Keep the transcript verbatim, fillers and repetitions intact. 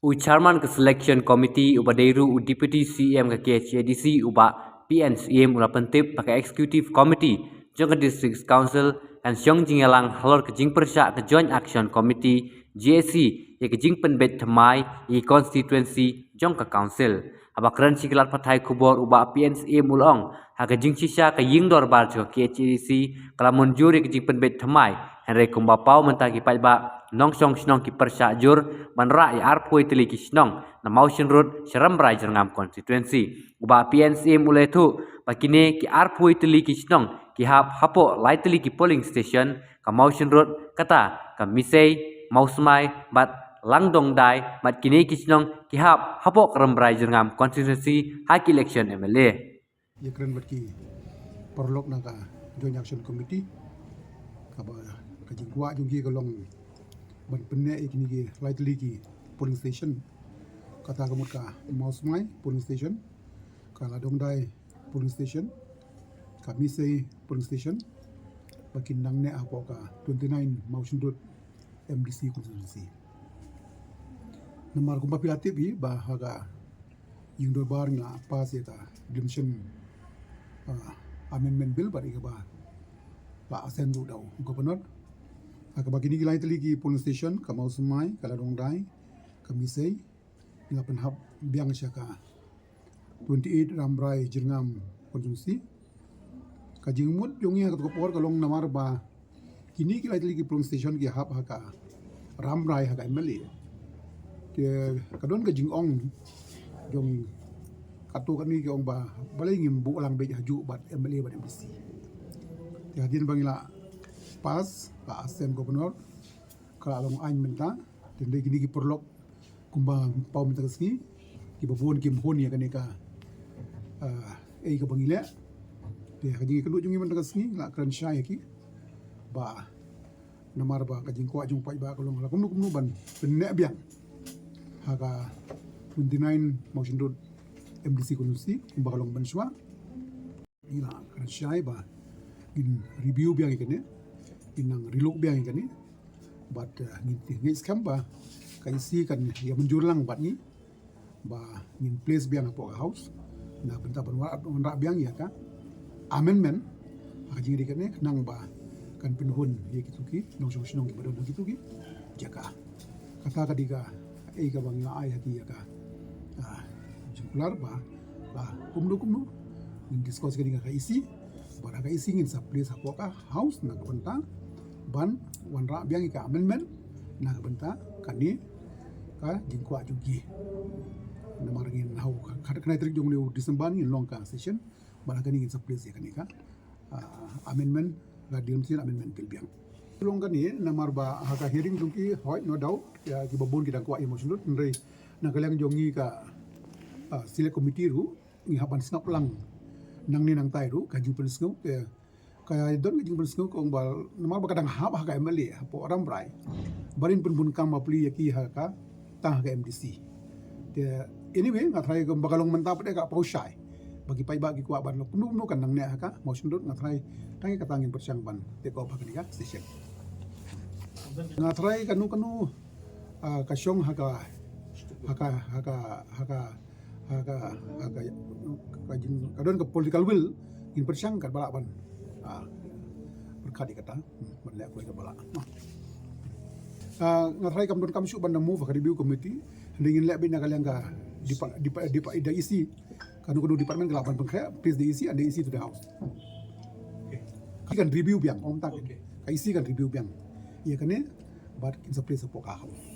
U Chairman ka Selection Committee uba dei ruh u Deputy C E M ka K H A D C u Bah P N Syiem u la pyntip ba ka Executive Committee jong ka District Council kan shong jingïalang halor ka jingpyrshah ka Joint Action Committee, J A C, ïa ka jingpynbeit thymmai ïa ki constituency jong ka Council. Haba kren sha ki lad pathai khubor u Bah P N Syiem u la ong, ha ka jingshisha ka ïing dorbar jong ka K H A D C ka la mynjur ïa ka jingpynbeit thymmai, hynrei kumba paw mynta ki paidbah nongshong shnong ki pyrshah jur ban rah ïa arphew tylli ki shnong na Mawshynrut sha Rambrai Jyrngam constituency. U Bah P N Syiem u la ïathuh ba kine ki arphew tylli ki shnong ki hap hapoh lai tylli ki polling station, ka Mawshynrut, kata ka Misei, Mawsmai bad Langdongdai, bad kine ki shnong ki hap hapoh ka Rambrai Jyrngam constituency ha ki election M L A. Ïakren bad ki paralok na ka Joint Action Committee, kaba ka jingkwah jong ki ka long ban pynneh ïa kine ki lai tylli ki polling station, kata ka mut ka Mawsmai polling station, ka Langdongdai polling station, ka Misei polling station, ba kin nang neh hapoh ka twenty-nine Mawshynrut M D C constituency. Namar kumba phi la tip hi ba ha ka ïing dorbar ngi la pass ïa ka Devolution, ah, Amendment Bill bad ïa kaba la assent ruh da u Governor. Ha kaba kine ki lai tylli ki polling station, ka Mawsmai, ka Langdongdai, ka Misei, ngi la pynhap biang sha ka twenty-eight Rambrai Jyrngam constituency. Ka jingmut jong ngi ha kato ka por ka long namar ba kine ki lai tylli ki polling station ki hap ha ka Rambrai ha ka M L A. Te ka don ka jingong jong kato kane ki ong ba balei ngim buh lang beit hajuh bad M L A bad M D C. Te hadien ba ngi la pass, ba assent Governor, ka la long aiñ mynta. Te hynrei kine ki paralok kumba paw mynta ka sngi, kiba bun kim hun ïa kane ka, ah, ei kaba ngi leh. Te ha ka jingïakynduh jong ngi mynta ka sngi ngi la kren shai ïa ki ba namar ba ka jingkwah jong paidbah ka long la kumno kumno ban pynneh biang ha ka twenty-nine Mawshynrut M D C constituency kumba ka long mynshuwa. Ngi la kren shai ba ngin review biang ïa kane, ngin nang relook biang ïa kane. Bad, eh, ngin, ngin skhem ba ka E C kan ïa mynjur lang bad ngi ba ngin place biang hapoh ka House na ka bynta ban wanrah, wanrah biang ïa ka amendment ha ka jingïadei kane, khnang ba kan pynhun ïa kito ki nongshong shnong kiba don ha kito ki jaka. Kata ka dei kaei kaba ngi la ai ha ki ïa ka, ah, jingkular ba la kumno kumno ngin discuss ïa kane ha ka E C, bad ha ka E C ngin sa place hapoh ka House na ka bynta ban wanrah biang ïa ka amendment na ka bynta kane ka jingkwah jong ki. Namar ngin ha u khatkhyndai tarik jong une u December ngin long ka session, bad ha kane ngin sa place ïa kane ka, ah, amendment, ka Devolution Amendment Bill biang. Long kane namar ba ha ka hearing jong ki, hooid, no doubt, ïa kiba bun ki dang kwah ïa Mawshynrut, hynrei na ka liang jong ngi ka, ah, Select Committee ruh ngi hap ban sngap lang nangne nangtai ruh ka jingpynsngew, eh, ka don ka jingpynsngew ka ong ba namar ba ka dang hap ha ka M L A hapoh Rambrai, ba rin pynbun kam bapli ïa ki ha ka, tang ha ka M D C. Te anyway, nga tharai kumba ka long mynta pat ka paw shai ba ki paidbah ki kwah ban long kumno kumno kan nang neh ha ka Mawshynrut. Nga tharai tang ïa kata ngin pyrshang ban take off ha kane ka session. Nga tharai kano kano, ah, ka shong ha ka, ha ka, ha ka, ha ka, ha ka, ha ka, ka jing, ka don ka political will, ngin pyrshang katba lah ban, ah, pyrkhat ïa kata, hmm, ban leh kawei katba lah. Ah, nga tharai kam don kam shuh ban da move ha ka review committee, hynrei ngin leh beit na ka liang ka depa-, depa-, depa-, da E C, kano kano department ka lah ban pynkhreh, place da E C, and da E C to the House. Ki kan review biang, ong tang. Ka E C kan review biang ïa kane, bad kin sa place hapoh ka House.